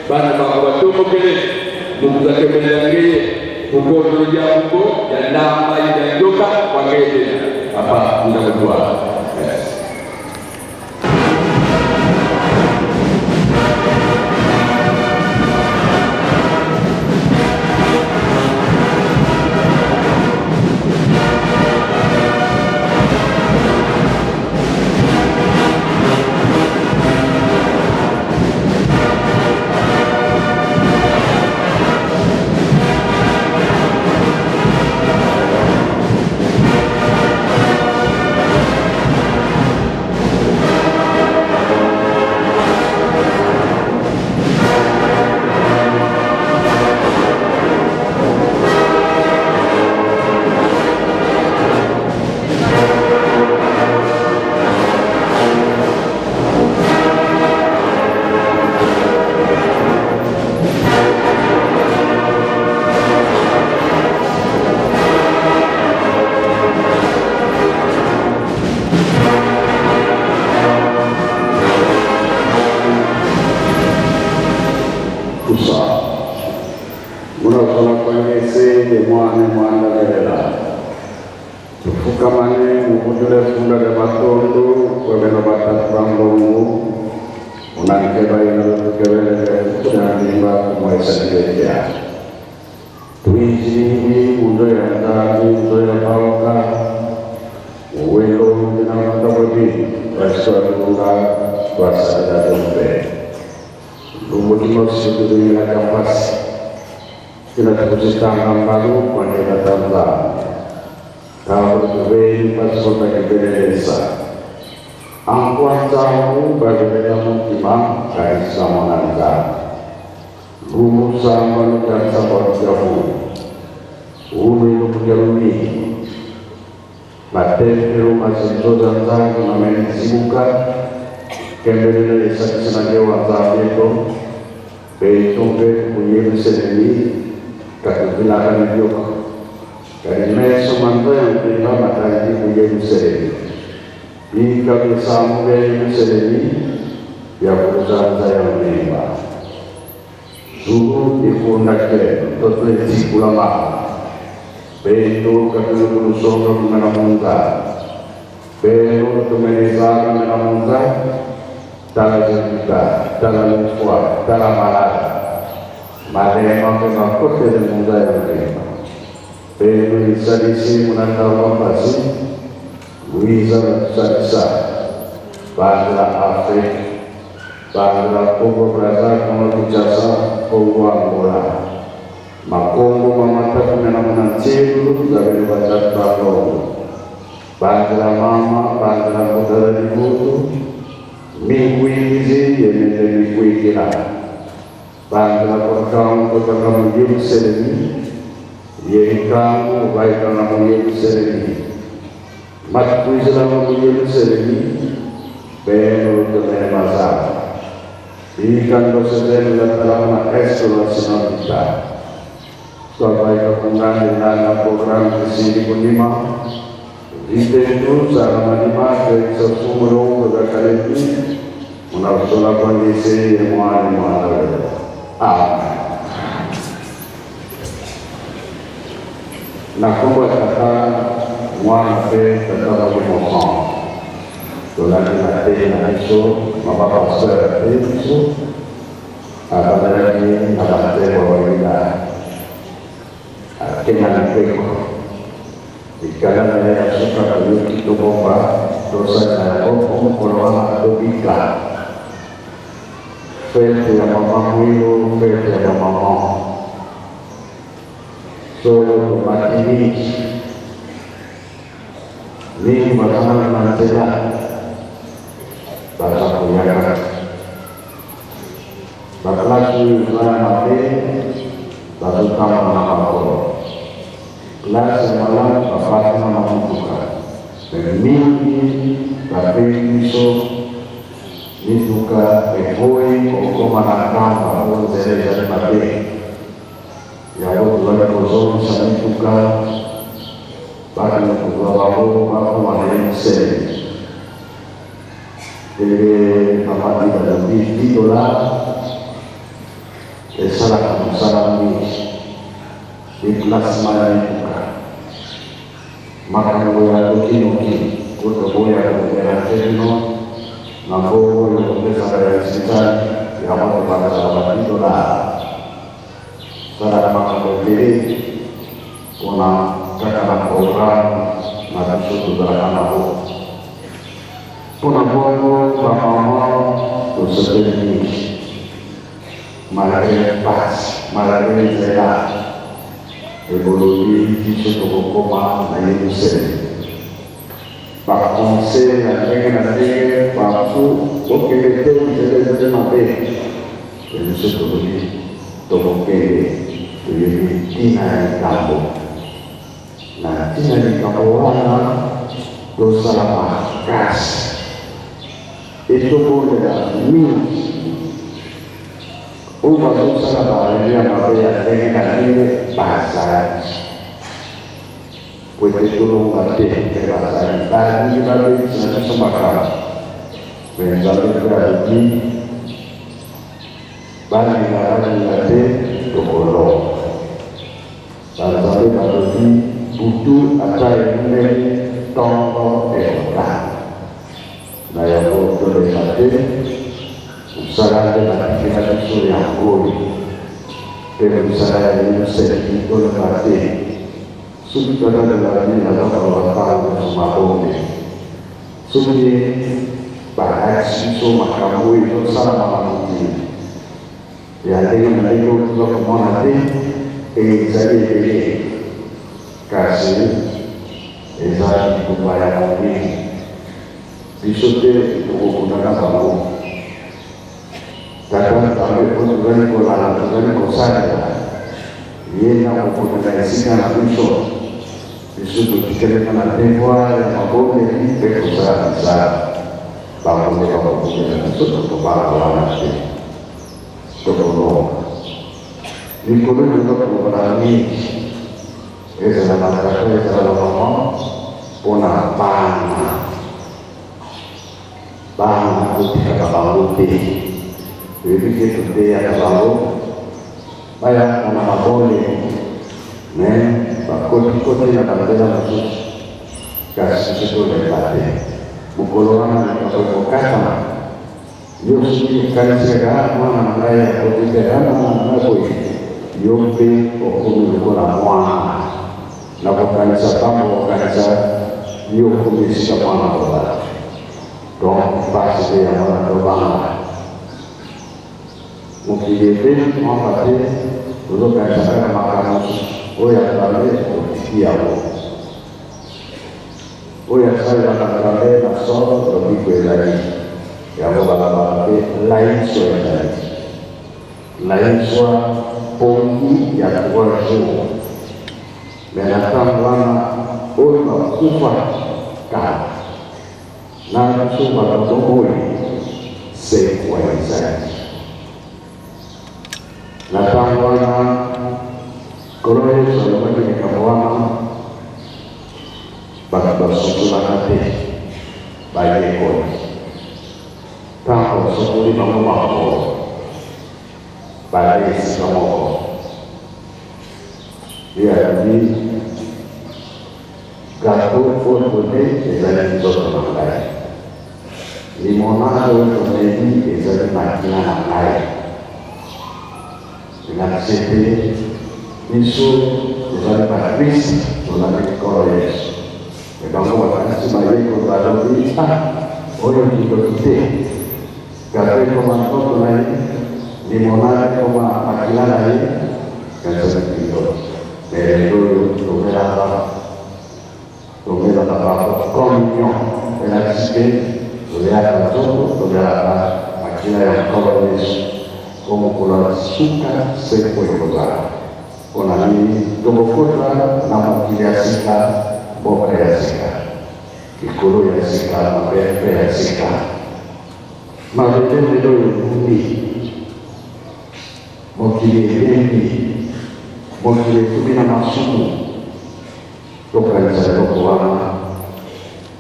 Bana bako batombokele mukuzakembelela ngeye kukondolo lya buko ya ndamba ya njoka kwa ngeye tena papa ndakutwa. Yes. Kusa. Munasola kwangese mwane mwandalela tufukamane muvujule funda lya matondu kwebeno batatu ba Mulungu unankeba ino tukebelele kuchandimba kumwesanileja tuizilingi munzo ya ndani munzo ya pauka uwelo ndinamatakwedi twaswalunga twasadadumbe lumutimosikuzingila kampasi kila tukuzitanga mbalu kwandela tanza kawo tuvei pasipota kibelelesa ankwanzamu babeleka mutima kaisa mwananga lumusamba lutansa kwajavu ulu ilukujalumi matempelo mazinzoza nzangu namenzibuka kembelele esakisanagewa nzambeto beitombe kuyerusalemi katuvilakana kalimeso manzoya mpimba matangi ku Yerusalemu bika bisambu bya Yerusalemu byakuzanza ya mpimba zulu ikundakile totule zikulama bendo katulukulusonga kumena munza bendo tumenezaka mena munza tala zikuta tala lufwa tala malala malema pe makotele munza ya mpimba bendo isalisi munanda wapasi Luiza Salisa Bandra Afrika Bandra Kongo Brazzaville Kongo Kinshasa Kongo Angola Makongo mamata kumena munantsilu zabele batatu bakongo Bandra mama Bandra mudala libutu Mikuizi yemende mikuikila Bandra kwakangu kotaka mu Yerusalemu Yerikangu baikana mu Yerusalemu Matuizila mu Yerusalemu Beno tumene mazao Ikando sedenu la talama esto la sinodita Swabaika kungani nana program kisini kunima Vitendu saramanima keisa sumulongo za kalepi Munakusola kwangese mwane mwana wewe. Amen. Nakombo tata mwana mpe tata molimo santo tolandi na te na biso mama pasteur te biso abandaki na batebo bayuda akenda na mpeko likala na ye ya suka toyoki tobomba tosala yango po mokolo wana tobika fete ya mama Mwilu fete ya bamama solo tomati mingi mingi bazangana na nzela baza koyaka baklasi oyo eza ya mabe bazotambola na makolo klase ya malamu bafati na mamutuka me mingi babengi biso mituka ekoyi kokoma na nkamba po nzela ezali mabe yango tozali kozongisa mituka bakende kozwa bango bakoma na Yerusalemi ndenge papa Dida alobi 10 dollars Esalaka mosala mingi, deplacement ya mituka, makambo ya nokinoki po toboya ko deranger bino na mbongo oyo topesaka ya hospital, yango tobandaka na ba 10 dollars. Salaka makambo ebele pona kaka na programme na biso tozalaka nango. Pona bongo ba maman tosepeli mingi. Malgre pasi, malgre nzela ebolobi biso tokokoma na Yelusalemi. Ba conseils ya ndenge na ndenge partout, bokende te, nzela ezali mabe. Mais biso tolobi tokokende, toyebi ntina ya likambo. Na ntina ya likambo wana tosala makasi. Et tobondela mingi. Oyo bazosala ba reunion ya mabe ya ndenge na ndenge bazali. Po ete tolonga te mpe bazali. Balingi babebisa na biso makambo. Mais Nzambe mpe alobi balinga balinga te tokolonga. Ba Nzambe balobi butu ata ewumeli tongo ekotana. Na yango, tolemba te, mosala nde batikela biso yango oyo, mpe mosala ya Yelusalemi, tolemba te. Soki tata Lolami aza koloba ntango nyonso mabonge, soki balakisi biso makambo oyo ezosalama na mokili ya ndenge na ndenge oyo toza komona te, ezali ebele, kasi eza bitumba ya molimo. Biso te tokobunda na bango. Tata Nzambe oyo tozali kolanda, tozali kosalela, ye nde akokota na esika na biso. Biso totikalaka na devoir ya mabondeli mpe kosala misala. Bango nde bakobundela biso, tokobanga wana te. Tokolonga. Mikolo oyo toza kolobana mingi. Ezala ba tata ezala ba maman pona bana bana totikaka bango te toyebi ke toteyaka bango bayaka na mabole mais bakotikoti na banzela mosusu kasi biso tolemba te mokolo wana likambo ekokatama Yo soki okanisi kaka ah mwana na ngai akoti te ah mwana na ngai boye, yo mpe okomi lokola mwana na kokanisa pamba okokanisa yo okomi esika mwana akozala. Donc mpasi nde yango wana tobanga mokili ebebi pamba te tozokanisa kaka makambo mosusu oyo ya Nzambe otiki yango. Oyo asalelaka Nzambe na solo, lobiko ezali. Yango balobaka mpe laiswa ezali. Laiswa pongi ya 3 jours. Mais na tango wana oyo bakufa kala na biso bato bomoi sekwa ezali. Na tango wana Nkolo Yesu alobaki likambo wana. Bato basosolaka te bayekoli ntango asokoli bango makolo, balei esika moko. Ye alobi, Gato oyo tolei ezali nzoto na ngai, limonade oyo tomeli ezali makila na ngai. Elakisi ete biso tozali bakristu, tolandi Nkolo Yesu. Me bango bakanisi bayekoli balobi, Ah, oyo kindoki te! Gato ekoma nzoto na ye, limonade ekoma makila na ye, kasi ezali kindoki. Me lelo oyo tomelaka tomelaka bango communion, elakisi te toliaka nzoto, tomelaka makila ya Nkolo Yesu. Po mokolo ya suka seko ekozala. Mpo na nini tokokota na mokili ya sika, mboka ya sika, likolo ya sika, mabele mpe ya sika? Mabele lelo ebungi, mokili ebebi, mokili ekomi na masumu. Tokanisa eloko wana.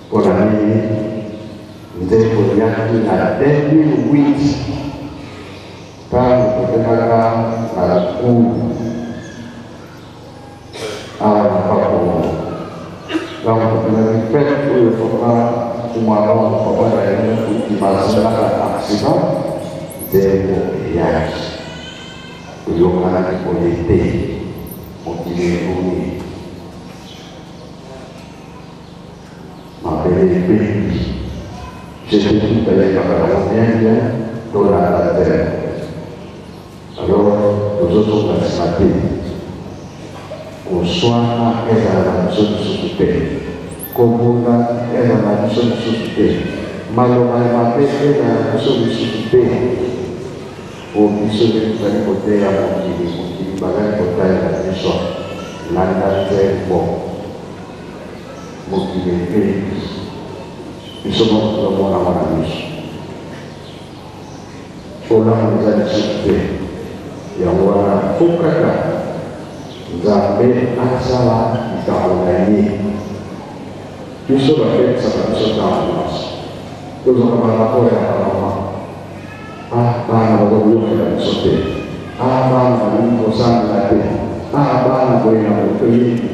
Mpo na nini nzembo eyaki na 2008 ntango tokendaka Ntango tokendaki fete oyo papa Kumalongo, papa na ye Kutima asalaka accident, nzembo eyaki. Toyokanaki boye te, mokili enuni, mabele ebebi. J'étais tout ayebaka yango bien bien, tolanda nzembo. Alors tozozonga nsima te, koswana ezala na biso lisusu te, kobunda ezala na biso lisusu te, maloba ya mabe ezala na biso lisusu te, po biso nde tozali koteya mokili, mokili bazali kotalela biso. Landa nzembo, mokili ebebi, biso moko tozomona yango na miso. Bolamu eza lisusu te. Yango wana faut kaka Nzambe asala likambo na ye. Biso babengisaka biso ntango nyonso. Tozwaka ba rapport ya ba mama. Ah bana baza koyokela biso te. Ah bana balingi kosambela te. Ah bana boye na boye toyebi.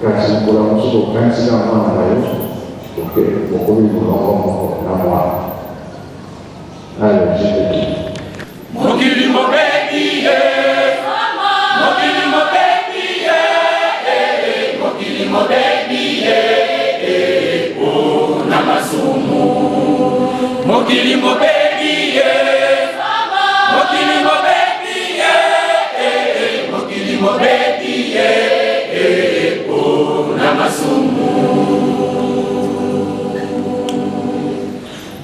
Kasi mokolo mosusu okanisi kaka mwana na yo, oke bokomi molongo moko na mwana. Allez, je te dis. Mokili mobebi ye, mokili mobebi ye, mokili mobebi ye, oh na masumu. Mokili mobebi ye, mokili mobebi ye, mokili mobebi ye, oh na masumu.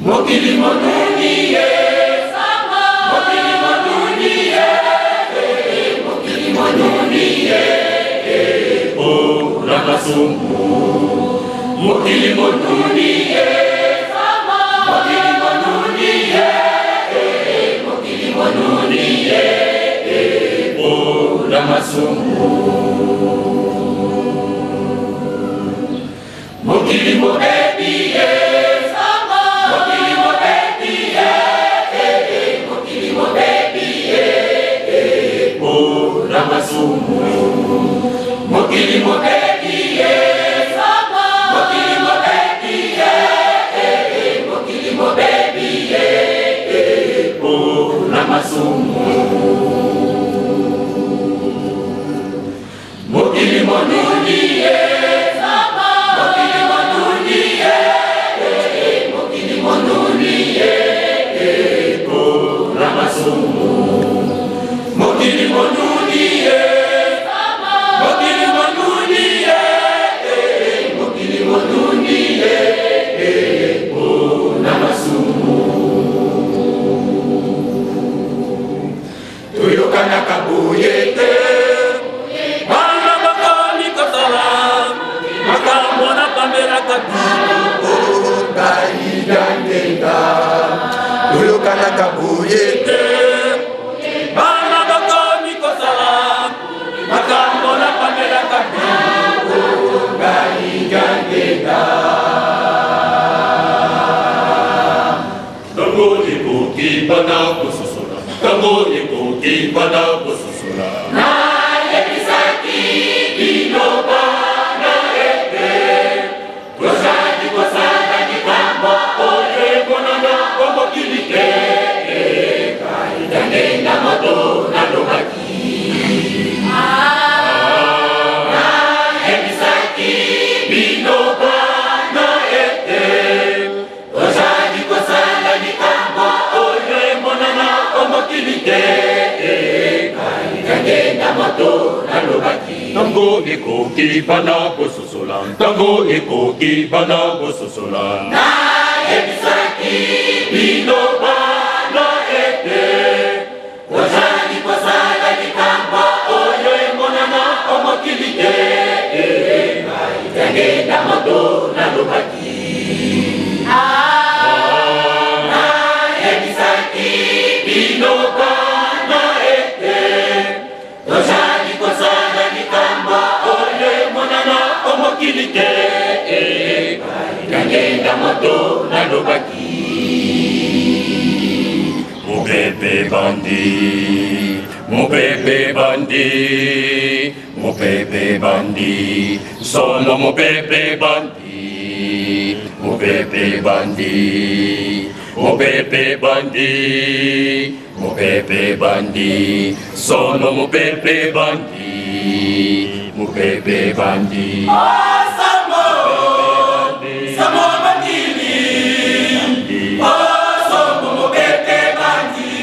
Mokili monuni ye, mokili monuni ye, mokili monuni ye, oh na masumu. Mokili monuni ye, mokili monuni ye, mokili monuni ye, oh na masumu. Mokili mobebi ye, mokili mobebi ye, mokili mobebi ye, oh na masumu. Mokili mobebi ye, mokili mobebi ye, mokili mobebi ye, oh na masumu. Mokili monuni ye, mokili monuni ye, mokili monuni ye, oh na masumu. Mokili monuni ye, mokili monuni ye, mokili monuni ye, oh na masumu. Toyokanaka boye te, bana bakomi kosala makambo napambelaka bino ngai Diangienda. Toyokanaka boye te, bana bakomi kosala makambo napambelaka bino ngai Diangienda. Tango ekoki bana kososola, tango ekoki bana kososola. Nayebisaki bino bana ete tozali kosala likambo oyo emonana o mokili te. Ngai Diangienda moto nalobaki. Nayebisaki bino bana ete tozali kosala likambo oyo emonana o mokili te. Ngai Diangienda moto nalobaki. Tango ekoki bana kososola, tango ekoki bana kososola. Nayebisaki bino bana ete tozali kosala likambo oyo emonana o mokili te. Ngai Diangienda moto nalobaki. Nayebisaki bino bana ete tozali kosala likambo oyo emonana o mokili te. Ngai Diangienda moto nalobaki. Mopepe bandi, Mopepe bandi, mopepe bandi, solo mopepe bandi, mopepe bandi, mopepe bandi, mopepe bandi, solo mopepe bandi, mopepe bandi. Oh, Samo, Samo Bandili, oh, Samo mopepe bandi,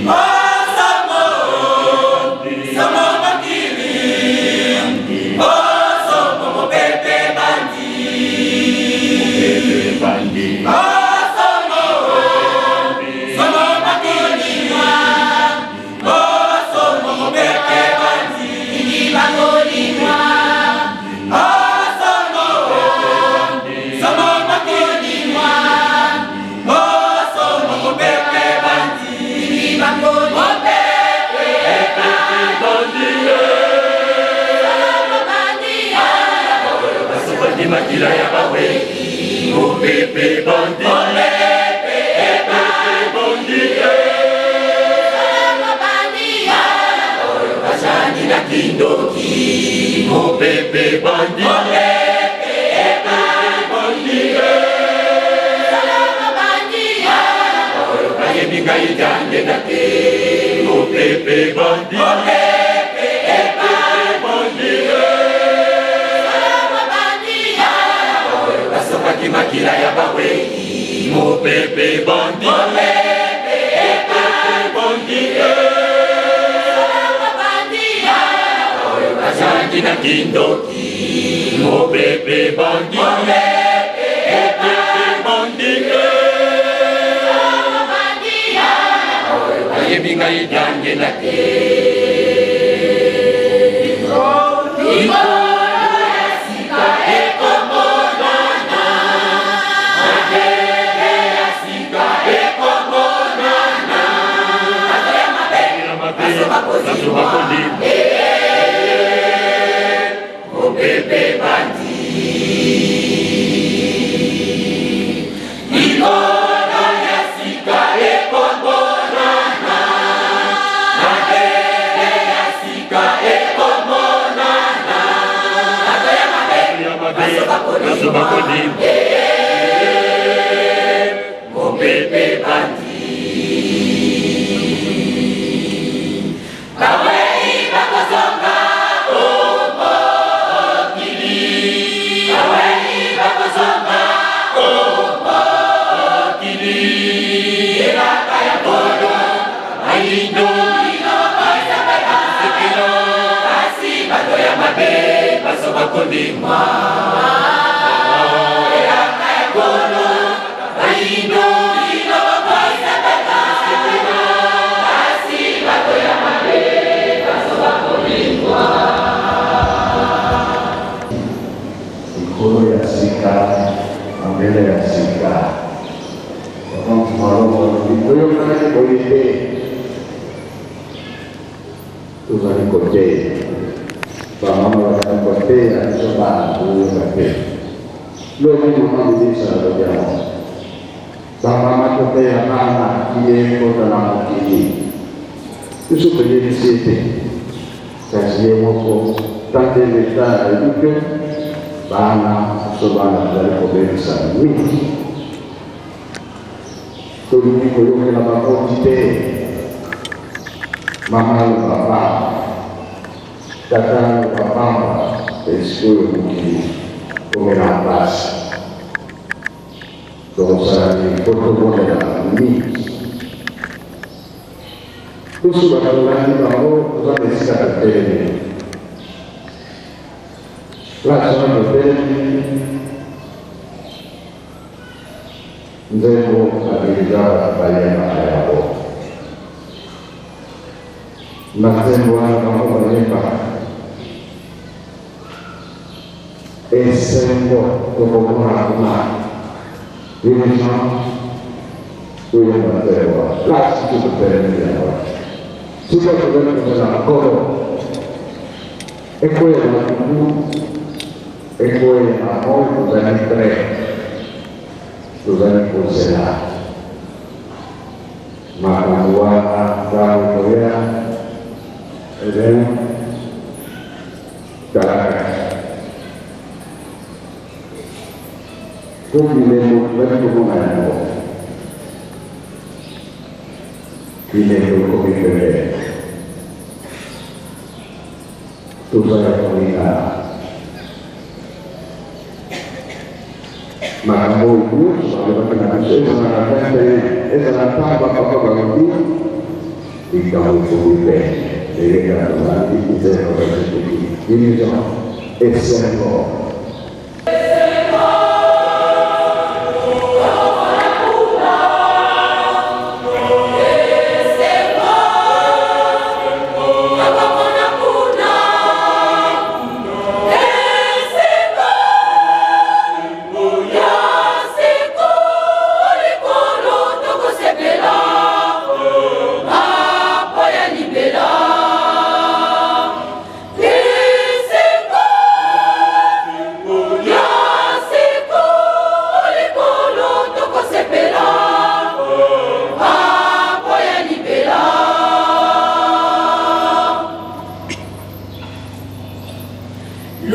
oh, Samo, Samo Bandili, oh, Samo mopepe bandi, mopepe bandi, oh, Samo, Samo Bandili, oh, Samo mopepe bandi, oh, Samo, Samo Bandili, oh, Samo mopepe bandi, mopepe bandi makila ya bawe, mopepe bandi, mopepe bandi, bashani na kindoki, mopepe bandi, mopepe bandi, bayebi ngai jangena te, mopepe bandi, mopepe bandi, basopaki makila ya bawe, mopepe bandi, mopepe bandi, bazangi na kindoki, mopepe bandi, mopepe bandi, bayebi ngai jangena te. Mopepe bandi, likolo ya sika ekomonana, mabele ya sika ekomonana, bato ya mabe bazoba kolimwa, mopepe bandi, bawei bakozonga omokili, bawei bakozonga omokili, elaka ya nkolo bayindo sepelo, kasi bato ya mabe bazoba kolimwa, elaka ya nkolo bayindo sepelo, kasi bato ya mabe bazoba kolimwa. Likolo ya sika, mabele ya sika. Papa Malongo alobi toyokanaki boye te, tozali koteya, bamama bazali koteya biso bana, toyoka te. Lobi mama ministre alobi yango, bamama toteya bana ye kota na mokili, biso toyebisi ete kasi ye moko tant leta ayebi ke bana biso bana tozali kobebisa mingi, tolingi koyokela baboti te. Mama aloba pamba, tata aloba pamba, esikoyo mokili komela mpasi, tokosala nini po tobondela mingi? Biso bato tolandi bango, toza na esika totelemi, place wana totelemi, nzembo adirija bato bayembaka yango. Na nzembo wana bango bayembaka esengo tokomona kuna dirigeant toyemba nzembo wana, place biso totelemi yango wana. Sika tozali kozela Nkolo ekweya na butu, ekweya na moi, tozali prêt, tozali kozela makambo wana. Ntango koya, eh bien, talaka po bilembo tozali komona yango, bilembo ekomi pembeni, toza ya kolingana. Makambo oyo nyonso balobaki na biso, ezala na 21, ezala ntango bapapa balobi likambo ekomi pene, ndenge kaka tolandi nzembo basoki dirigeant esengo.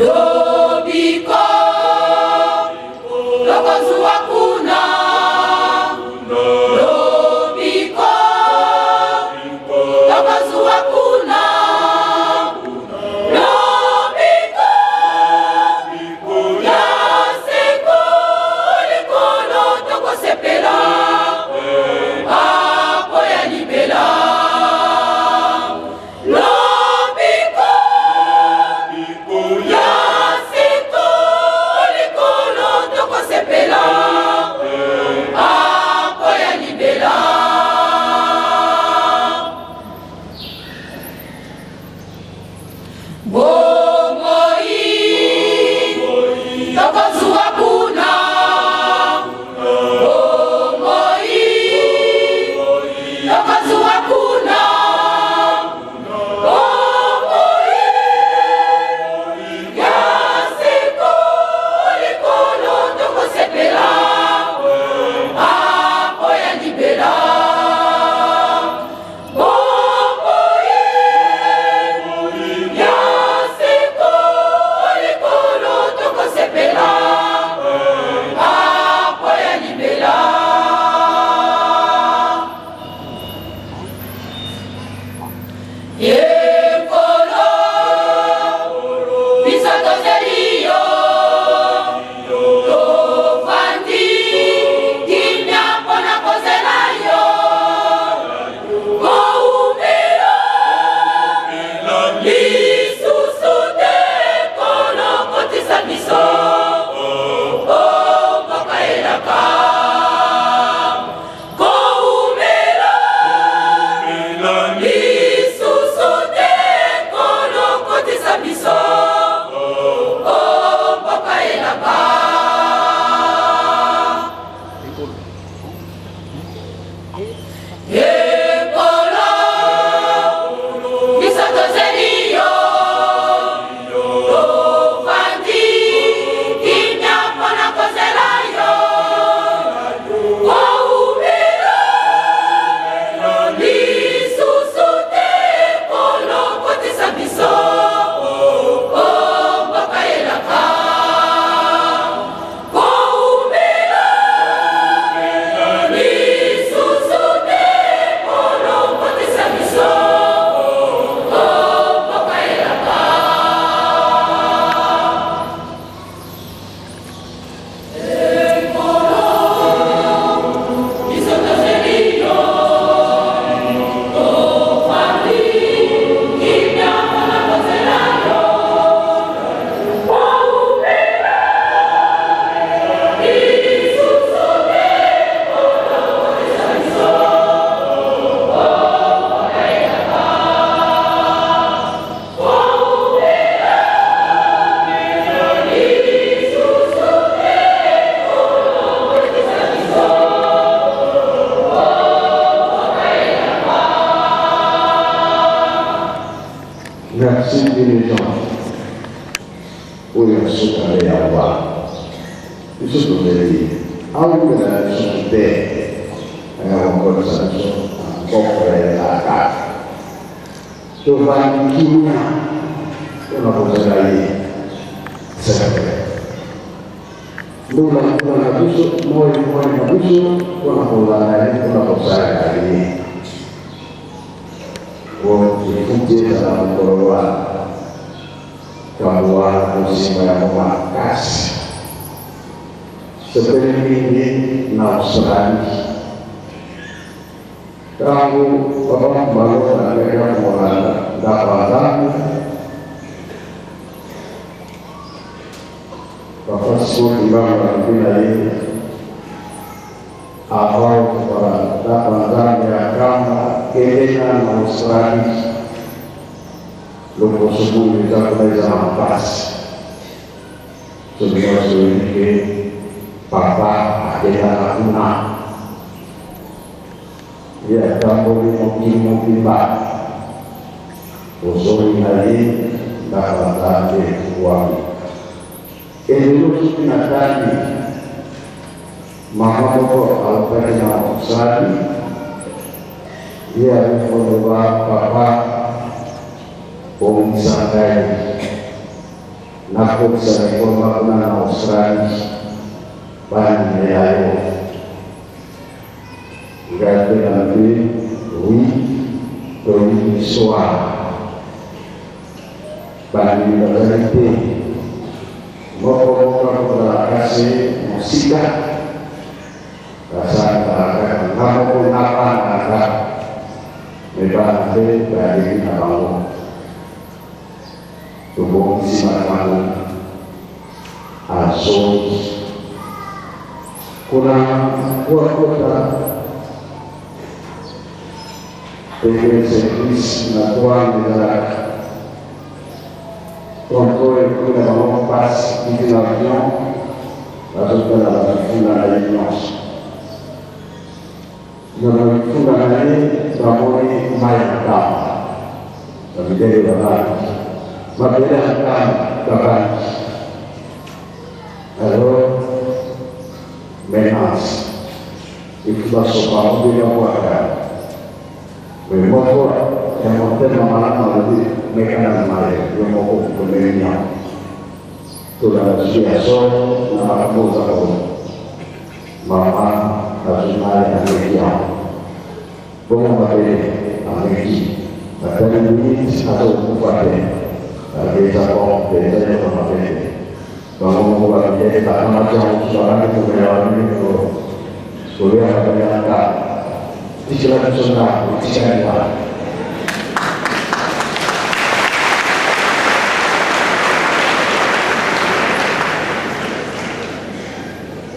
Lobiko lokozwa kuna, lobiko lokozwa kuna, lobiko ya seko likolo tokosepela apo ya libela. Lobiko ya seko likolo tokosepela apo ya libela. Bomoi tokozwa kuna, bomoi tokozwa kuna, bomoi ya seko likolo tokosepela apo ya libela. Bomoi ya seko likolo tokosepela apo ya libela. Yekolo biso tozeli yo, tovandi kimia mpona kozela yo. Koumela lisusu te, kolo kotisa biso o mboka elaka. Koumela lisusu te, kolo kotisa biso o mboka elaka. Ekolo biso tozeli yo, tovandi kimia mpona kozela yo. Koumela lisusu te, kolo kotisa biso o mboka elaka. Koumela lisusu te, kolo kotisa biso o mboka elaka. Biso tozeli yo, tovandi kimia mpona kozela yo. Koumela lisusu te, kolo kotisa biso o mboka elaka. Koumela lisusu te, kolo kotisa biso o mboka elaka. Merci dirigeant oyo asuka nde yawa biso tozeli awumela lisusu te, aya kokolisa biso. maboko ya elaka. Tovandi kimia mpo na kozela ye. C'est vrai. Mbula mbula na biso, moi moi na biso mpo na kolanda ye, mpo na kosalela ye. Po lifuti ezala mokolo wana, ntango wana kosimba yango makasi. Sepeli mingi na Australie. Ntango Papa Malone alekaki kolanda ndako ya Nzambe, Papa Simon Kimbangu alobi na ye avant okola ndako ya Nzambe ya Nkamba, kende nanu na Australie, lokoso bundu eza kuna eza na mpasi. Soki nyonso oyebi ke papa akendaka kuna, ye atamboli mokili mobimba, bozongi na ye ndako ya Nzambe efungwami. Elelo soki natali mama moko autaki na Australie, ye azali koloba papa bongisa ngai Nakotisa lingomba kuna na Australie, bandimela yo. Ngai mpe nalobi, Oui, toyebi histoire. Bandimi bazali te. Moko moko akozala kasi mosika. Basala kaka nga moko na bana na nga. Me bana mpe bayebi na bango. Tobongisi makambo azongi kuna po akota pembeni service na douane ezalaka controle ekomi na bango mpasi kiti na avion bazotala bazofunda na ye nyonso na bafunda na ye bamoni mai ya nkamba bamidele babangi mabele ya nkamba babangi alors menace il faut basopa obe babwaka me moko ya motema malamu alobi meka na mai yo moko komemi yango tolanda biso ya solo na makambo oza koloba Mama azwi mayi ameki yango. Bongo mabele ameki. Batali minutes aza kokufa te. Balobi eza bon te, eza eloko ya mabe te. Bango moko bamiyaki bakamati yango mosusu babandi komela babandi kolia mabele ya nkamba. Tikela biso ndambo etikali wana.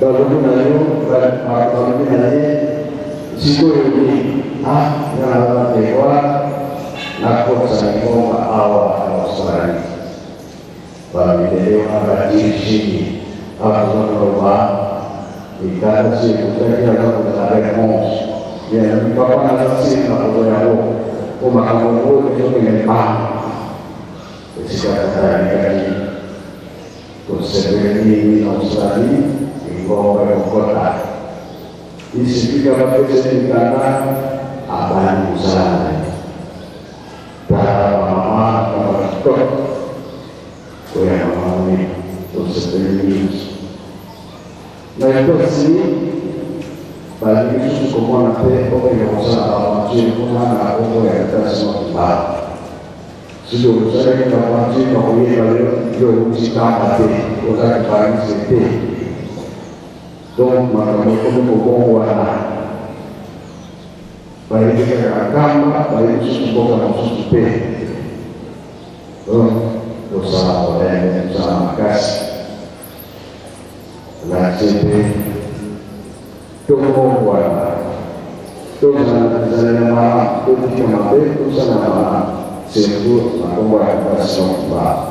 Balobi na yo, balobi na ye, sikoyo nini? Ah, nga naza na devoir, nakotisa lingomba awa na Australie. Bamindele wana badirige ye. Awa toza koloba, mikanda si ekutaki aza kozala reponse. Ye alobi, papa naza siri nakozwa yango, po makambo oyo ezokende mbangu. Esika tata alekaki. Tosepeli mingi na Australie, lingomba ekokota. Isifika bapesa ye mikanda, abandi mosala na ye. Tala bamama na ba kitoko oyo ya mama Mimi, tosepeli mingi. Na Etats-Unis, balingi lisusu komona te okende kosala ba aventure kuna na kombo ya Tata Simon Kimbangu. Soki osalaki ba aventure bakoyeba yo yo owuti Nkamba te, oza kimbanguiste te. Donc makambo ekomi kobongwana. Bayebi kaka Nkamba, bayebi lisusu mboka mosusu te. Donc tosala molende, tosala makasi. Lakisi mpe tobongwana, tozala na bizaleli ya malamu, totika mabe, tosala malamu, surtout na nkombo ya Tata Simon Kimbangu.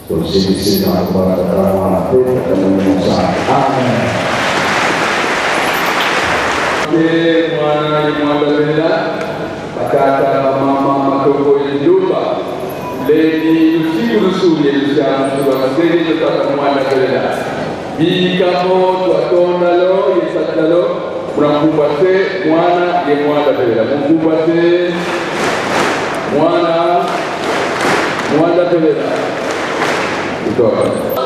Tosilisi na nkombo ya Tata, Mwana mpe Tata Molimo Mosantu. Amen. Mpe mwana ye mwanda bela batata bamama matoko ye ndumba leni lusiku lusuye lushansu lwa lusele totata mwanda belela bikamo twatonda lo yesatlalo. Munakumba te mwana ye mwana pelela. Mukumba te mwana mwana pelela. Kutoka.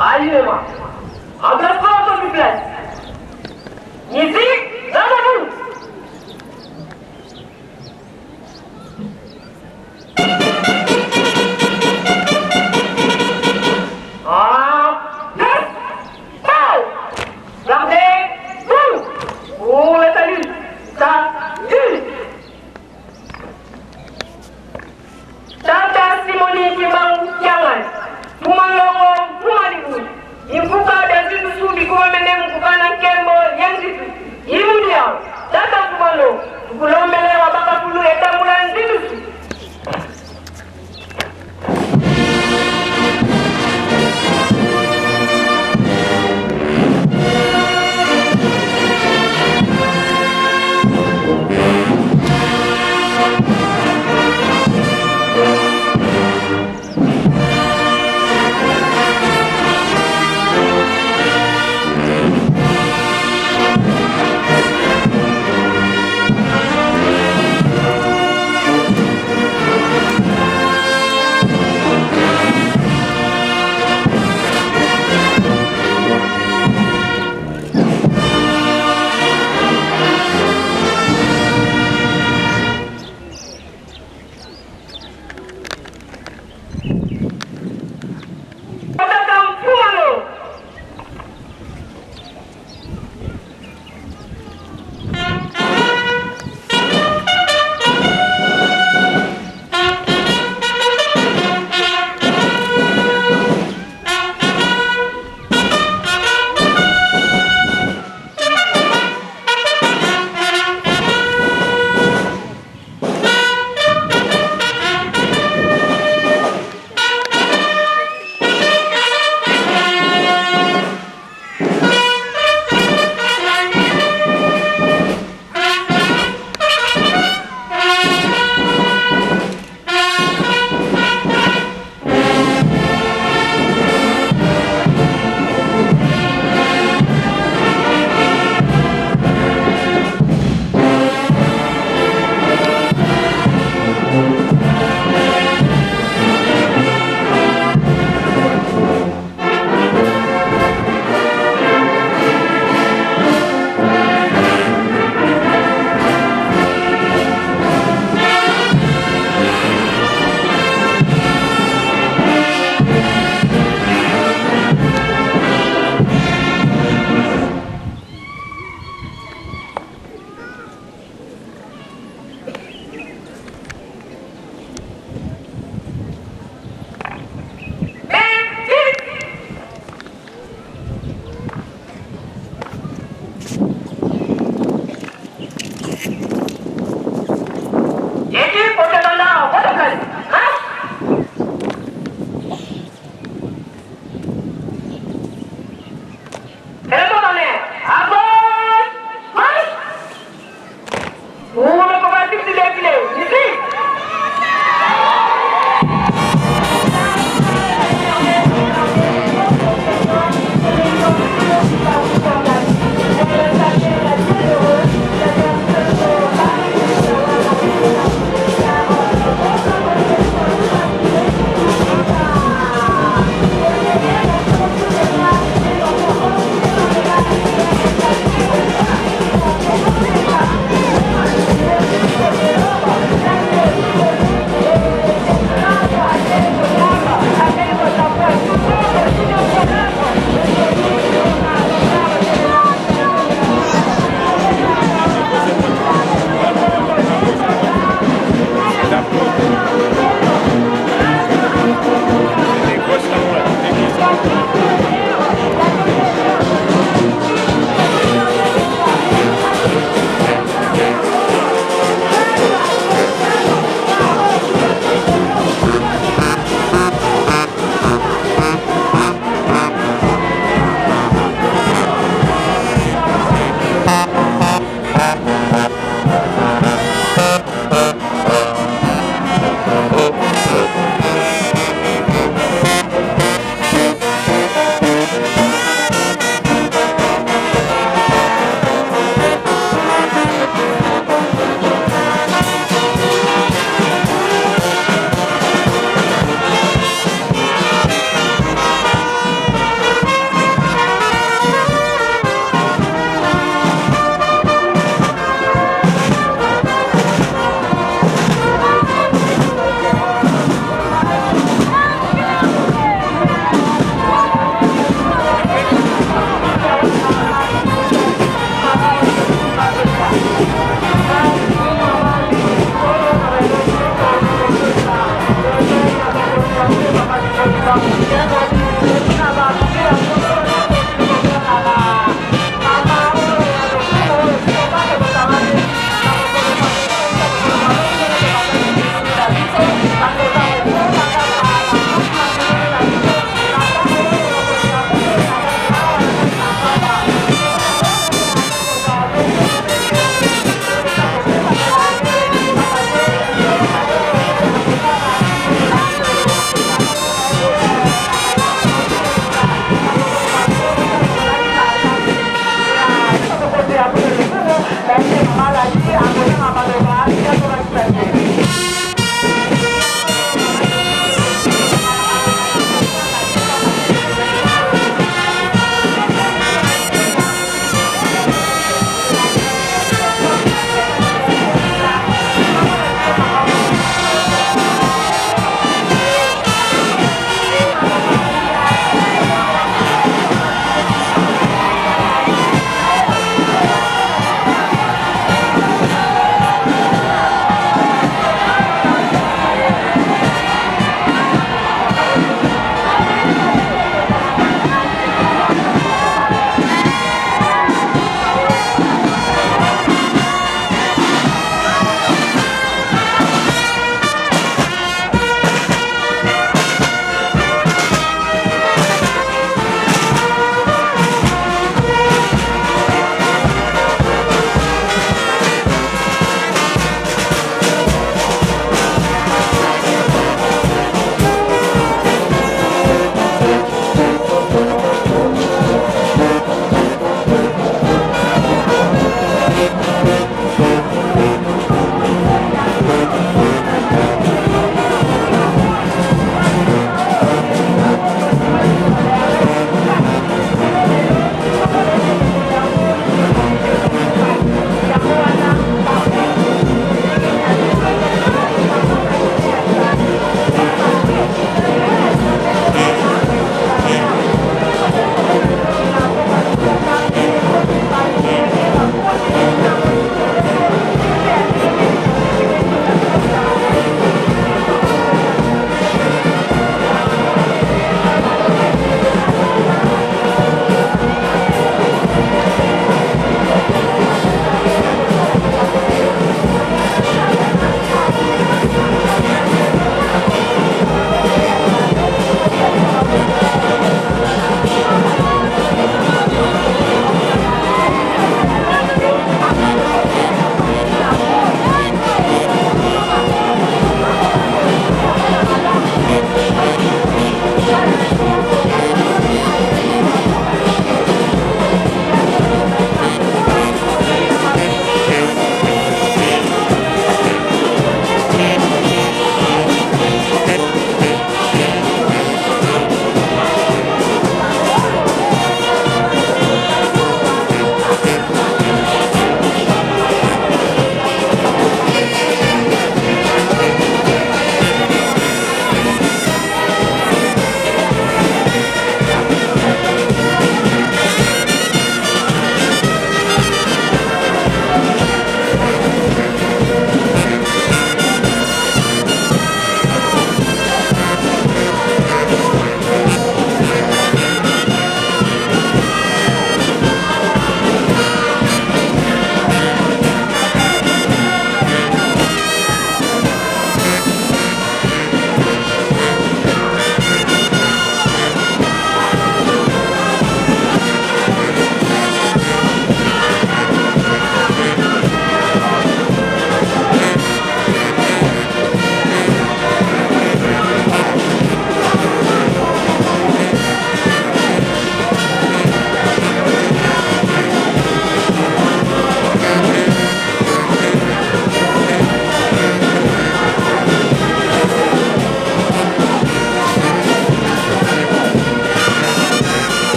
Alignement. Emplacement sur place. Musique, dans la boue. Un, deux, trois. Gardez-vous pour le salut. Salut. Tata Simoni Kimbangu Kiangani, Muma Longo, Muma Libu, Imfumu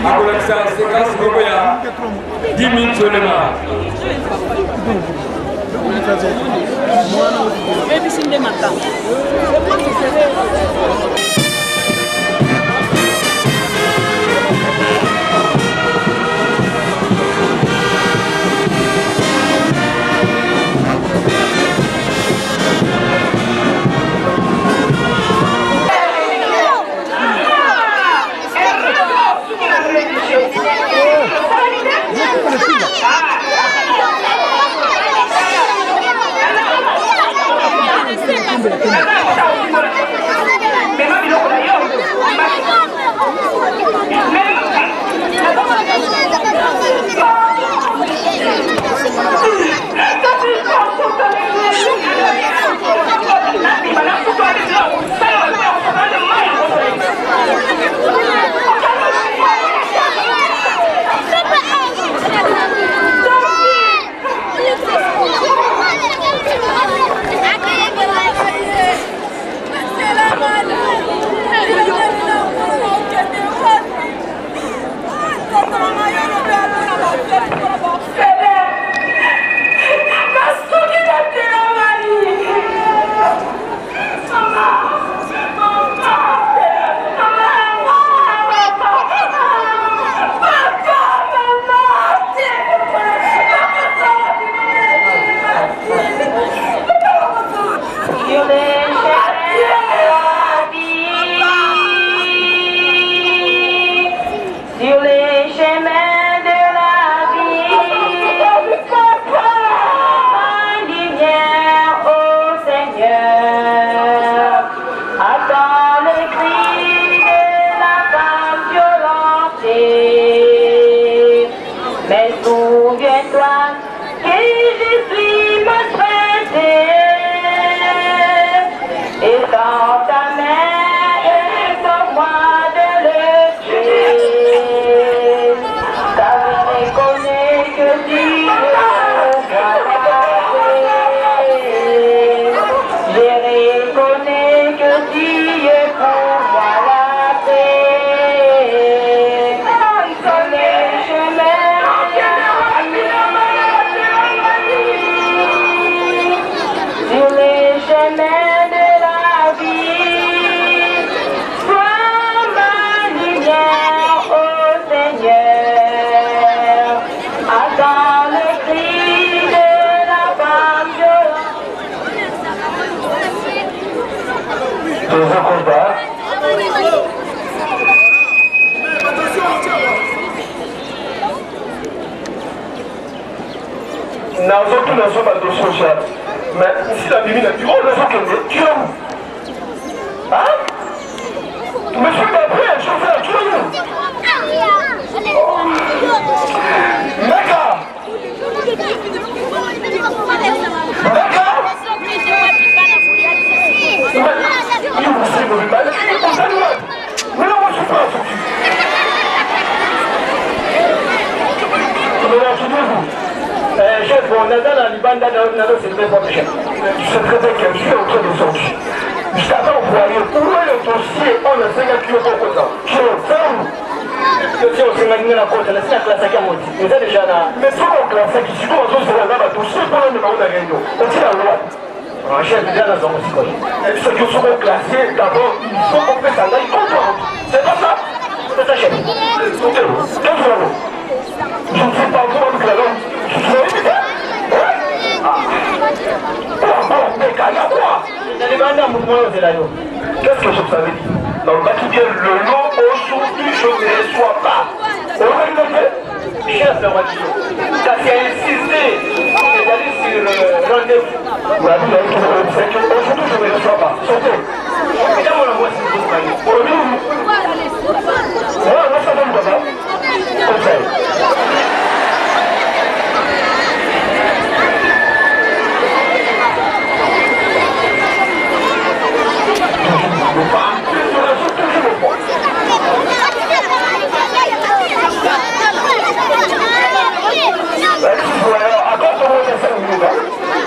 Akolakisa séquence moko ya 10 minutes seulement. Oyebisi nde makambo. Sur les chemins de la vie, ma lumière au Seigneur. Attends le cri de la femme violentée. Mais souviens-toi que je suis maltraitée. Et dans ta main et moi de le tuer. Car je reconnais que tu es pour moi la paix. Je reconnais que tu es pour moi la paix. Sur les chemins sur les chemins de la vie, sois ma lumière, ô Seigneur. Attends le cri de la femme violente. Nazotuna zo badossier social, mais ici nabimi na bureau, nazokende tu es où? Hein, monsieur d'après chauffeur, tu es où? Meka Meka, ozali wapi? Mena mosusu asoki. Chef, bon, naza na libanda, nazoselebre votre chef. Tu sais très bien que je suis en train de sortir. Je t'attends au foyer. Où est le dossier? On a 5 kilo pour ça. Je fais où? Dossier osengaki nga na kota, nasi na klasaki yango ti eza déjà na Mais soki oklasaki, sikoyo ozozela nga badossier mpona omema ngo na réunion. Otie yango wapi? Ah, chef, déjà nazwango sikoyo. Soki soki oclassé, d'abord il faut kopesa ngai compte rendu. C'est pas ça? C'est ça, chef. Ok, qu'est-ce que je ne sais pas comment nous allons. Na libanda motu moko ozela yo. Qu'est-ce que je vous avais dit? Nalobaki bien le lot, aujourd'hui je ne reçois pas. Oyokaki te? Chef, nawaki yo, kasi ainsiste ezali sur rendez-vous. Nabi nayoki oyebisaki aujourd'hui je ne reçois pas. Sortez. Eza mwana mwasi mosusu na yo. Olobi nini? Mwana mwasi azoluka comme ça.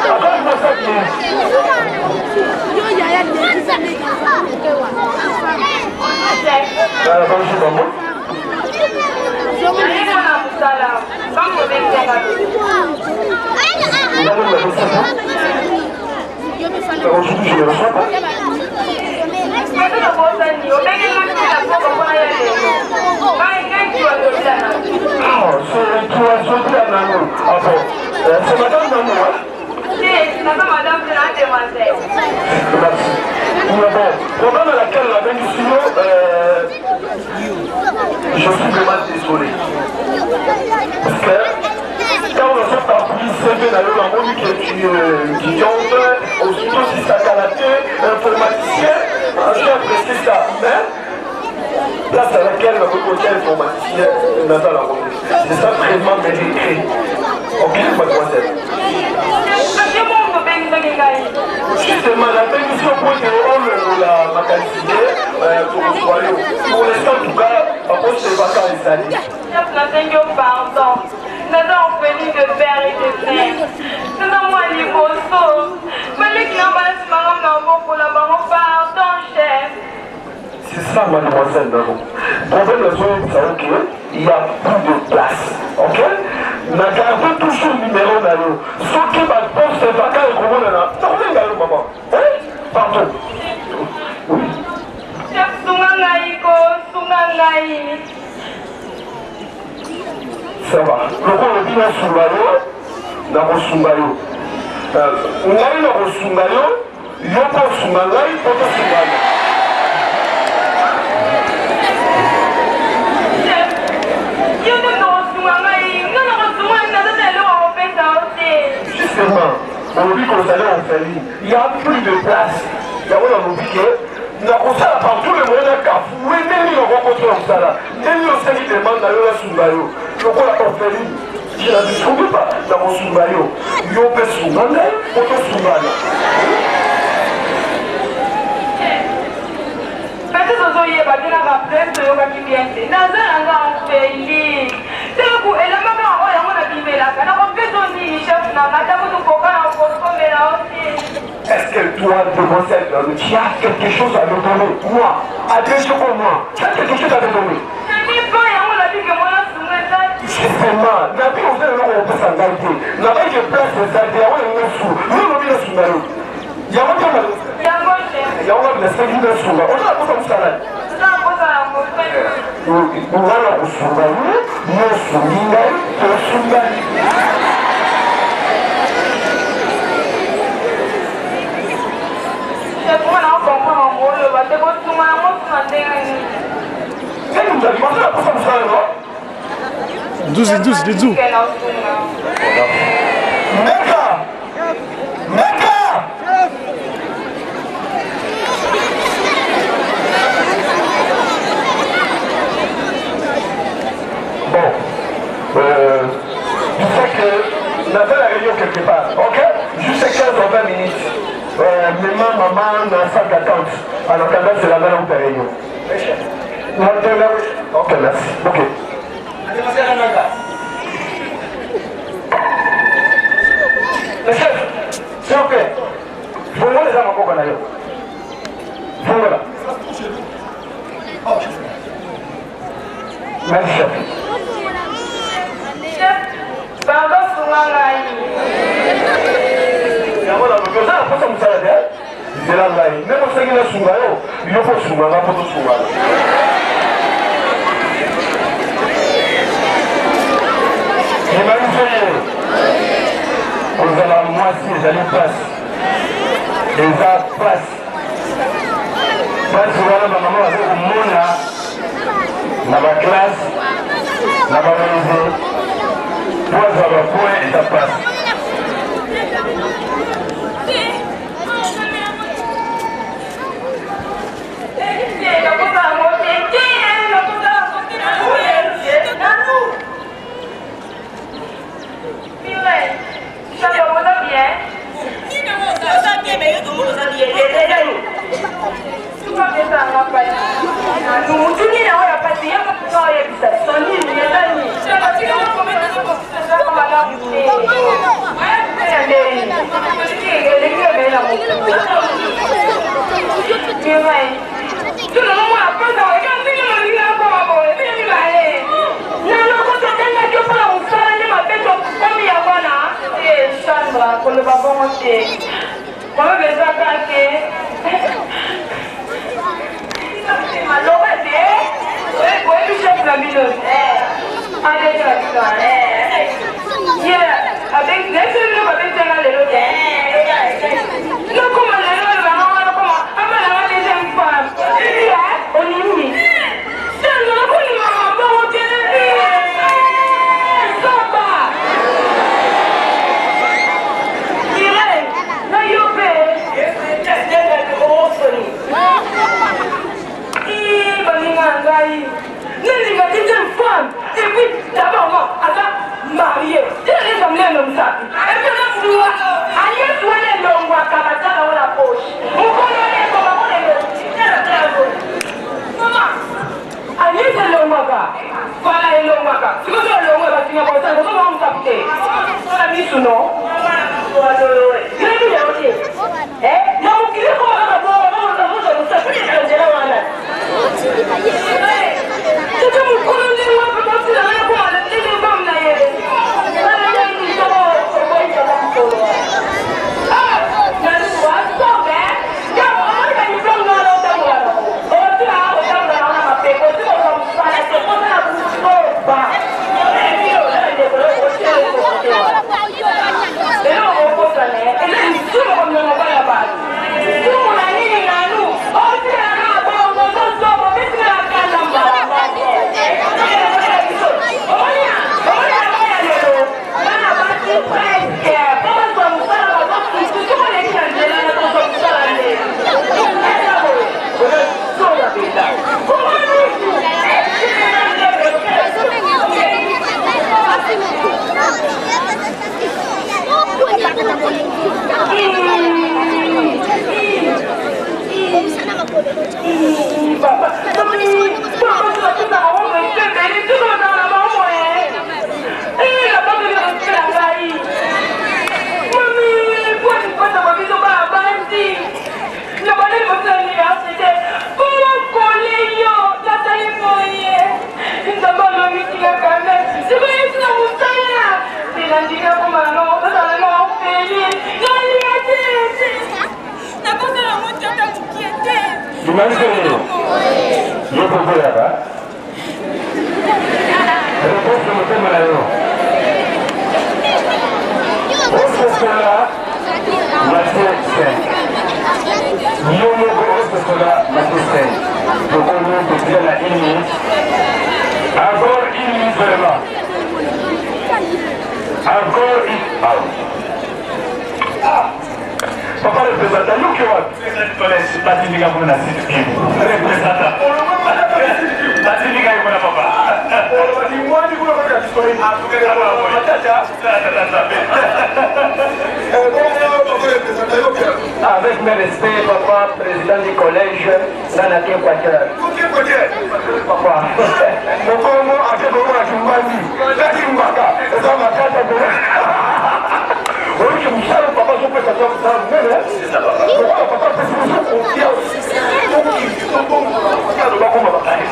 Accorde-moi 5 minutes. Bonjour, maman. Aujourd'hui, je ne reçois pas. Ah, c'est toi, Sophia Nano. Ah bon, c'est madame Nano, hein? Merci. Mais bon, problème à laquelle la bénédiction, je suis vraiment désolé. Parce que quand on s'est parcouru CV na yo namoni que tu es étudiante, aussitôt si ça te, informaticien, j'ai apprécié ça. Mais place à laquelle le côté informaticien naza na ngote. C'est ça vraiment mes regrets. Ok, mademoiselle. Justement, la bénédiction pour que olongola makanisi te tokozwa yo. Pour l'instant, en tout cas, baposte vacant ezali. Chef, nasengi yo pardon. Naza orpheline de père et de mère. Naza mwa liboso. Baleki na bana nsima nga na bokola bango pardon, chef. C'est ça, mademoiselle Nano. Problème nazoyebisa yo ke il y a plus de place. Ok? Na garde toujours numéro na yo. Soki ba poste vacant ekomonana, nakobenga yo maman. Hein? Pardon. Oui. Chef, sunga ngai ko, sunga ngai. Ça va. Lokola olobi nasunga yo, nakosunga yo. Ngai nakosunga yo, yo mpe osunga ngai mpo tosungana. Chef, yo nde okosunga ngai. Ngai nakosunga ngai, naza na eloko ya kopesa yo te. Justement, olobi kozali orpheline, il y a plus de place. Yango nalobi ke nakosala par tous les moyens nakafue ndenge nakokotela mosala ndenge osali demande na yo nasunga yo lokola orpheline je ne distribue pas nakosunga yo yo mpe sunga ngai po tosungana. Peut-être ozoyeba te na baplace toyokaki bien te. Naza na nga orpheline. Ntango elamba kaka oyo yango nabimelaka nakopesa yo nini chef na nga ata kutu koka na kokomela yo te. Est-ce que toi, demoiselle, tu as quelque chose à me donner? Moi, à deux jours moi, tu as quelque chose à me donner? Nani yango nabike mwana sunga eza te. Justement, nabi oza eloko kopesa ngai te. Nabai ke place eza te, yango nalingi nasunga. Yo olobi nasunga yo. Yango te Yango chef. yango nasengi nasunga. Oza na posa mosala. Naza na posa ya mosala. Nga na kosunga yo, yo osungi ngai, tosungani. Chef, nga na comprendre yango oloba te kosunga yango suna ndenge nini. Nani moto alima oza na posa mosala no? Nzuzi, nzuzi, nzuzi. Nasunga. Meka! Meka! Bon, tu sais que on a fait la réunion quelque part, ok? Juste 15 ou 20 minutes. Maman, maman, dans la salle d'attente. En attendant, c'est la même réunion. Ok, merci. Ok. Le chef, s'il vous plaît. Fongola eza maboko na yo. Fongola. Merci, chef. Chef, pardon, sunga ngai. Yango nalobi oza na posa mosala te nzela ngai ndenge osengi nasunga yo yo mpo osunga nga mpo tosungana. Ebaliso ye kozala mwasi ezali mpasi, eza mpasi. Mpasi wana bamama baza komona na baklasse na bawenze po azwa bapoint eza mpasi. te. Problème eza kaka ke maloba te oyebi chef na bino adete na bino ye nayebi bino babetanga lelo te nakoma lelo olobanga wana koma amalanga deuxième femme olingi Alice elongwaka fala elongwaka sikoyo elongwe basinga kosala kozonga mosapi te sala misu no yebi yango te na mokili ekoma kaka bongo mosapi na nzela wana tete mokolo ndenge wapi bosila ngai koma na ndenge mbamu na ye Avec mes respects, papa, président du collège, Nana Équateur. Papa. Mokongo ake komona kimbandi nakimbaka eza makata oyoki mosala papa azopesa to mosala monene lokola papa apesi biso confiance bakoma bakali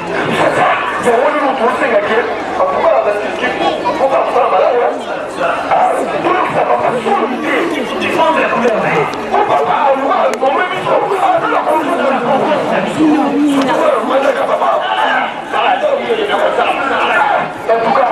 yango nini moto osengaki bakokala bakikipoka mosala malamu tolokisa papa soni te po papa ome biso azala koaaka papa en tout cas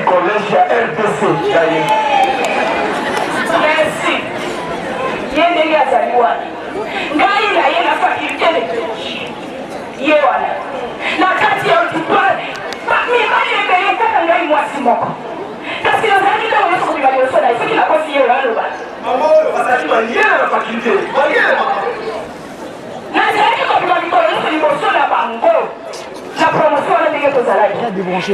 collège ya RDC ya ye. Merci. Ye ndenge azali wana, ngai na ye na faculté de théologie, ye wana na kati ya auditoire, mibali ebele, kaka ngai mwasi moko, kasi nazalaki ntango nyonso kobima liboso na ye. Soki nakosi, ye oyo aloba. Mama oyo azalaki mayele na faculté, mayele mama. Nazalaki kobima mikolo nyonso liboso na bango na promotion wana ndenge tozalaki,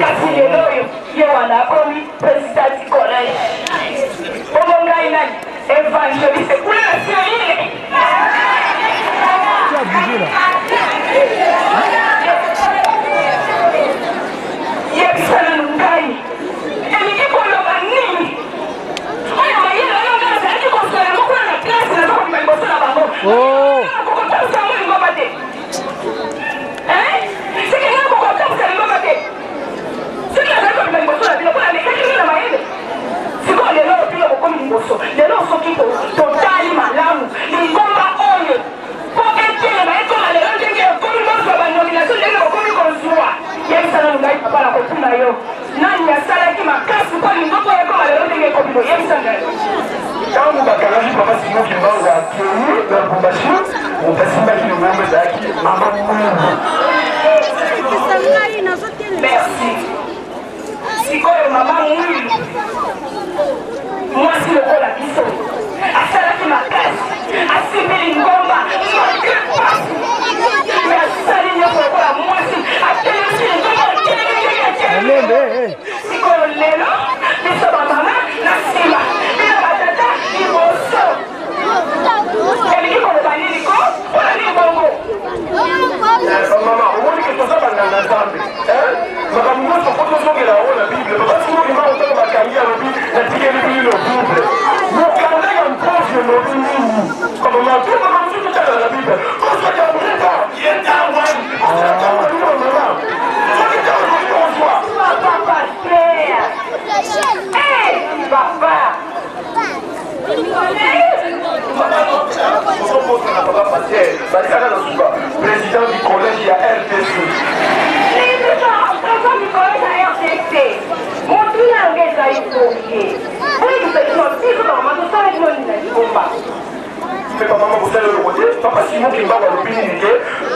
kasi lelo oyo ye wana akomi président du collège, bongo ngai nani? Évangéliste kuna na cellule. Tu as bougé là. Yebisa nanu ngai, elingi koloba nini oyo mayele oyo ngai nazalaki kozwa yango kuna na classe, naza kobima liboso na bango? Oh. Kokotambusa yango lingomba te. Soki ngai kokotambusa lingomba te, soki nazali kobima liboso na bino mpo nalekaki bino na mayele, sikoyo lelo oyo bino bokomi liboso. Lelo soki totali malamu, lingomba oyo mpo etelema, ekoma lelo ndenge ekomi, bozwa banomination ndenge bokomi kozwa, yebisa nanu ngai, papa, na kotuna yo, nani asalaki makasi mpo lingomba oyo ekoma lelo ndenge ekomi boye? Yebisa ngai. Ntango bakangaki papa Simon Kimbangu, akei na Lubumbashi, moto asimbaki lingomba ezalaki mama Mwindu. Merci. Sikoyo mama Mwilu, mwasi lokola biso, asalaki makasi, asimbi lingomba malgré pasi, me asali nyonso lokola mwasi, atelemisi lingomba, atelemi ndenge atelemi. Malembe, eh, eh. Sikoyo lelo biso bamama na nsima, bino batata liboso, elingi koloba nini ko? Mpona nini bongo? Bamama, omoni ke toza banganga Nzambe, makambo nyonso po tozongela yango na Bible. Papa Simon Kimbangu, ntango bakangi, alobi: "Natikeli bino Bible." Mokanda ya mposi elobi nini? Bamama, to makambo mosusu totala na Bible. Kozwaka mreta ye ntango bino mama, soki ntango tokoki kozwa. Papa pasteur. Eh, papa. Ozomosana papa pasteur, batikaka na suka président du collège ya RTC. Président du collège ya RTC, motuna yango ezali boye: boyebisa bino, biso bamama tosala bino nini na lingomba? Mpe bamama bosala eloko te. Papa Simon Kimbangu alobi nini? Ke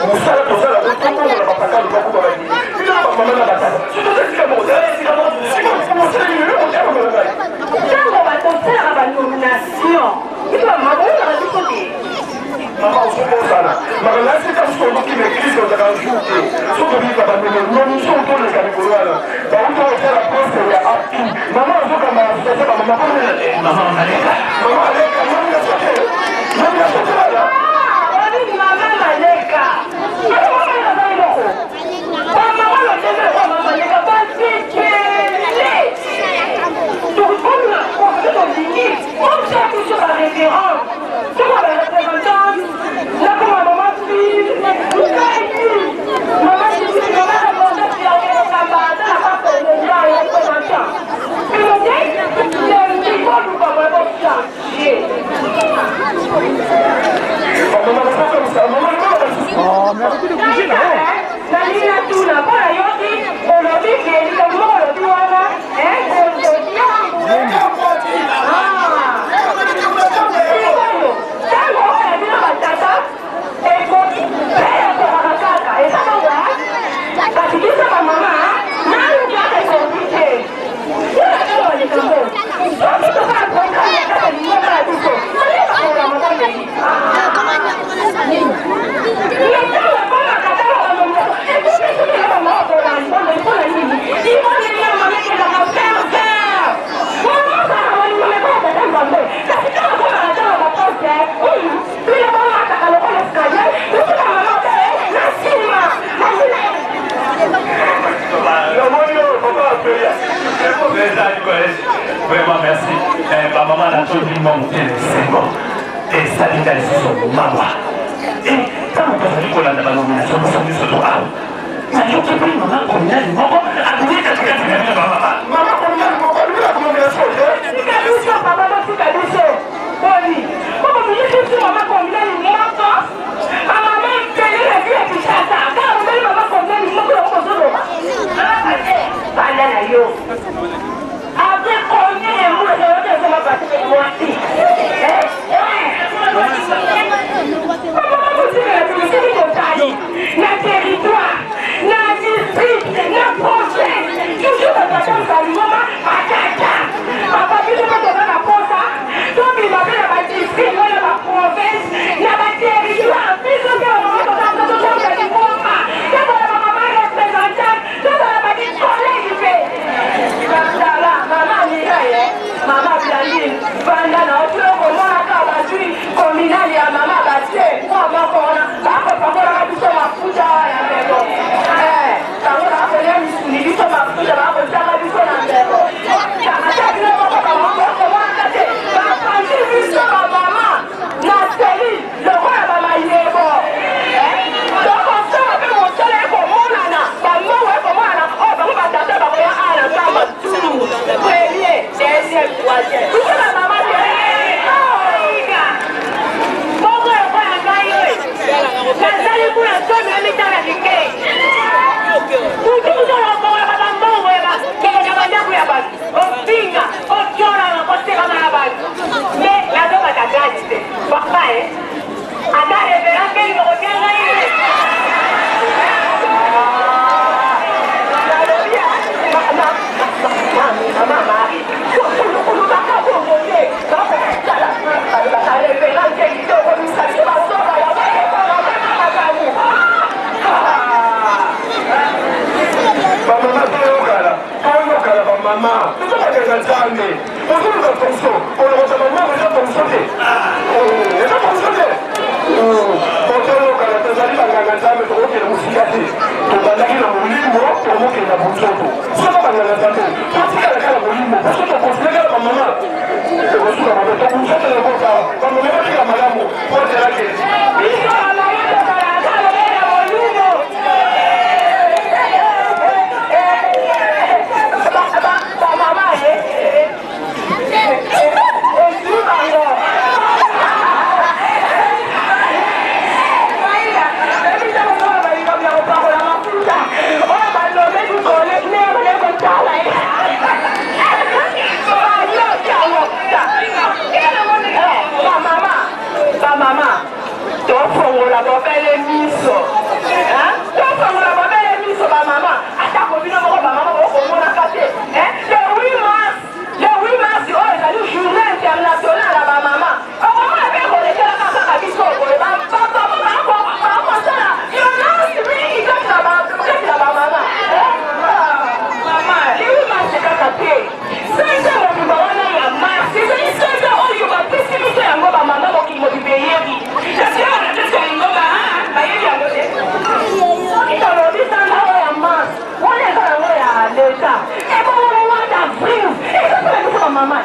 mosala tosala, tokongola bapakalo, bakuba banini, bino na bamama na batata, soki toza esika moko, tala esika moko. Mosala nini eloko te, mama na ngai? Ntango batosalaka banomination, biso bamama boyebaka biso te. Mama, ozobosana makambo asika. Mosu oluki na église, ozaka jour te. Soki obika banomination, toleka mikolo wana, bauta kosala poste ya api, mama azokamba association bamama. Mama aleka, mama aleka, nomination te, nomination te bana. Babini mama Maleka, moko bamama londenge lokola mama Maleka basekele, tokomi na kote tolingi otya biso baréférent, toko bareprésentante. Nakoma mama file ngai, mama mama représentante ya kokamba, ata na bakonga représentant bino te, lembi koluka boye bochange. Bamama bazokamisa mama mama basusu. Oh, mais arrêtez de bouger là. Oh. Nalingi natuna mpo nayoki olobi ke likambo moko olobi wana. Sikoyo ntango oyo ya bino batata ekoki mpe ekokaka kaka, eza bongo, kasi biso bamama nanu kaka ekoki te. Mpona likambo, soki tosala programme ya kaka lingomba ya biso, nayeba mabondeli. Ntango ekomaka ntango banomination ekoki, soki na bamama mpona mpona nini libondeli ya mama ekendaka ferveur, mama azalaka bolingo lokola tata Nzambe, kasi ntango ekomaka ntango baposte, bino bomataka lokola escalier, biso bamama te na nsima. Namoni oyo papa apeya. Président du collège, vraiment merci. Bamama, natondi mwa motele esengo, esali nga lisusu mawa. Ntango tozali kolanda banomination, biso nyonso to awa, nayoki mpe mama communale moko akomi katikati na bino bamama. Mama communale moko alingi na nomination te. Tika biso papa, botika biso. Boni moko bilisi biso mama communale moko, bamama ebele na ville ya Kinshasa, kaka mobali mama communale moko yango bozoloba. Banda na yo. deuxième, troisième. Biso ba mama te. Bongo lokola ngai oyo nazali kuna zomi na mitano ya mike butu butu olongolaka bambongo ya bakende na bandako ya bato ofinga otyolama kosekama na bato me nazobata grade te papa e ata reverend keli okotia ngai te. Mama Marie, olobaka bongo te, balobaka reverend keli te, okomisa biso bazoba ya makambo. Bamama, toyokala, toyokala. Bamama, tozobakanga Nzambe. Ozoluka fonction, olokota bamama, eza fonction te, eza fonction te. Toyokala, tozali banganga Nzambe, tokokende mosika te. Tobandaki na molimo, tokokende na bonzoto. Soko banganga Nzambe totikala kaka molimo, parce que tokontinue kaka. Bamama, tokosuka mabe, tobunzoto ekota. Bamama batika malamu otelake. Biso bamama tozalaka lobela molimo. Bamama ezwi bango. Kopakola mafuta oyo balobeki kole nde kotala bamama. Bamama, tofongola bobele miso, tofongola bobele miso. Bamama, atako bino moko bamama bokomonaka te, le 8 mars, le 8 mars oyo ezali journée internationale ya bamama, okomona mpe kolekelaka kaka biso boye. Bapapa bakosala violence mingi kati na bamama. Mama, le 8 mars kaka te, sanza mobimba wana ya mars ezali sanza oyo bapesi biso yango bamama. Mokili mobimba eyebi, kasi awa na biso lingomba bayebi yango te. Soki tolobi sanza oyo ya mars wana eza yango ya leta, ebongo mois d'avril eza mpona biso bamama.